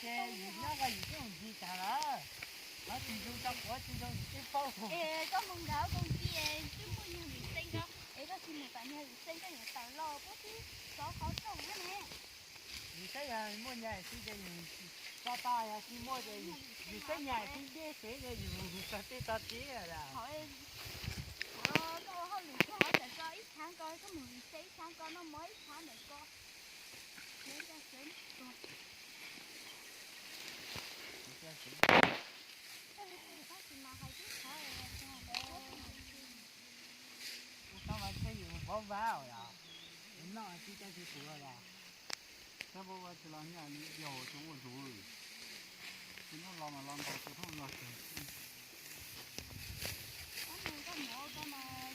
Yus nyob ko yus twb mus ncig tag lawm, qhov tsis zoo rau kuv tsis zoo yus twb paub. Es koj mus nrad koj mus ncig twb muaj nyuag lwm xeeb ko, es koj tsis mus tom nyuag lwm xeeb koj yuav tawm los puab twb sov qhov rooj thiab ne. Yus saib yog muaj nyaj xwb ces yus tsis tso tag, yog tsis muaj ces yus saib nyaj xwb deb xwb ces yus tso teb tso teb lawm. Koj ua hauj lwm koj tawm ko ib tshav ko, koj mus lwm xeeb ib tshav ko, noj mov ib tshav ntawm ko. Ua tau mas thiaj yus vov vab os, es noj tsis coj tsis pum os. Txawb npua ua tsis los nyaj li yau tsis ua zus, tsis muaj los mas los ntaus tsis thooj los tsev. Koj mus koj mus ua koj mas